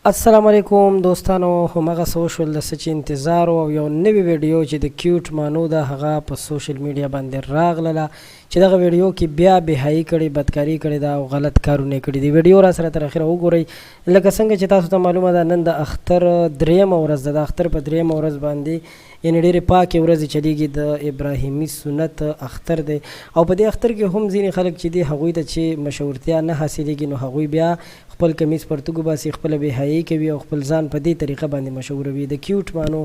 السلام علیکم دوستانو، همغه څه وشول د څه چې انتظار او یو نوې ویډیو چې د کیوټ مانو ده هغه په سوشل میډیا باندې راغلله چې دغه ویډیو کې بیا بې کړې، بدکاری کړې ده او غلط کارونه کړي دي. ویډیو را سره تر اخره وګورئ. لکه څنګه چې تاسو ته معلومه ده، نن د اختر دریمه ورځ ده. د اختر په دریمه ورځ باندې، یعنی ډېرې پاکې ورځې چلیږي، د ابراهیمي سنت اختر دی او په دې اختر کې هم ځینې خلک چې دي، هغوی ته چې مشهورتیا نه حاصلېږي، نو هغوی بیا خپل کمیس پرتوګ وباسي، خپله بې حیايي کوي او خپل ځان په دې طریقه باندې مشهوروي. د کیوټ مانو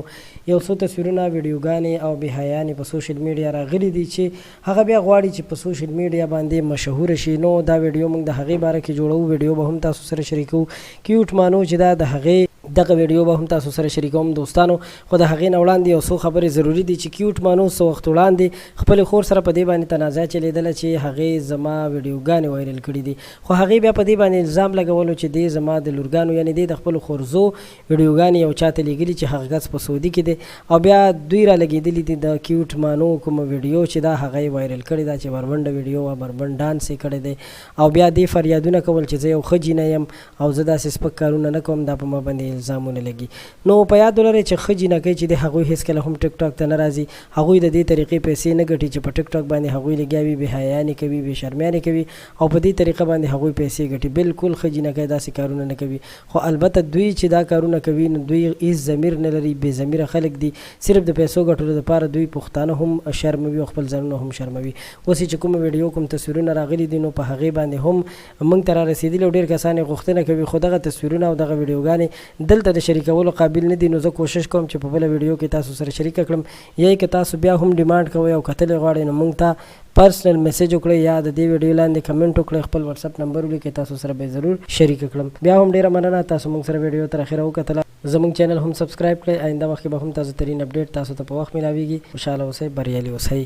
یو څو تصویرونه، ویډیوګانې او بې حیایانې په سوشل میډیا راغلي دي چې هغه بیا غواړي چې په سوشل میډیا باندې مشهور شي. نو دا ویډیو موږ د هغې باره کې جوړو، ویډیو به هم تاسو سره شریکو. کیوټ مانو چې دا د هغې دغه ویډیو به هم تاسو سره شریکوم دوستانو، خو د هغې نه وړاندې یو څو خبرې ضروري دي چې کیوټ مانو څه وخت وړاندې خپلې خور سره په دې باندې تنازع چلیدله چې هغې زما ویډیوګانې وایرل کړي دي، خو هغې بیا په دې باندې الزام لګولو چې دې زما د لورګانو، یعنې دې د خپلو خورزو ویډیوګانې یو چاته لیږلي چې هغه کس په سعودي کې دی او بیا دوی را لګېدلي دي. د کیوټ مانو کومه ویډیو چې دا هغه یې وایرل کړې ده چې بربنډه ویډیو وه، بربنډ ډانس یې کړی دی او بیا دې فریادونه کول چې زه یو ښه جینۍ یم او زه داسې سپک کارونه نه کوم، دا په ما باندې الزامونه لګي. نو په یاد ولرئ چې ښه جینکۍ چې دي، هغوی هېڅکله هم ټیک ټاک ته نه راځي. هغوی د دې طریقې پیسې نه ګټي چې په ټیک ټاک باندې هغوی لګیا وي، بې حیایانې کوي، بې شرمیانې کوي او په دې طریقه باندې هغوی پیسې ګټي. بالکل ښه جینکۍ داسې کارونه نه کوي، خو البته دوی چې دا کارونه کوي، نو دوی هیڅ ضمیر نه لري، بې ضمیره خلک دي. صرف د پیسو ګټلو لپاره دوی پښتانه هم شرموي او خپل ځانونه هم شرموي. اوس چې کومه ویډیو، کوم تصویرونه راغلي دي، نو په هغې باندې هم موږ ته را رسېدلي او ډېر کسان یې غوښتنه کوي، خو دغه تصویرونه او دغه ویډیوګانې دلته د شریکولو قابل نه دي. نو زه کوشش کوم چې په بله ویډیو کې تاسو سره شریکه کړم، یا که تاسو بیا هم ډیمانډ کوئ او کتل یې غواړئ، نو موږ ته پرسنل میسج وکړئ یا د دې ویډیو لاندې کمنټ وکړئ، خپل واتساپ نمبر ولیکئ، تاسو سره به ضرور شریک کړم. بیا هم ډیره مننه، تاسو موږ سره ویډیو تر اخره وکتله. زموږ چینل هم سبسکرایب کړئ، آینده وخت کې به هم تازه ترین اپډیټ تاسو ته په وخت ملاویږي. خوشحاله اوسئ، بریالي اوسئ.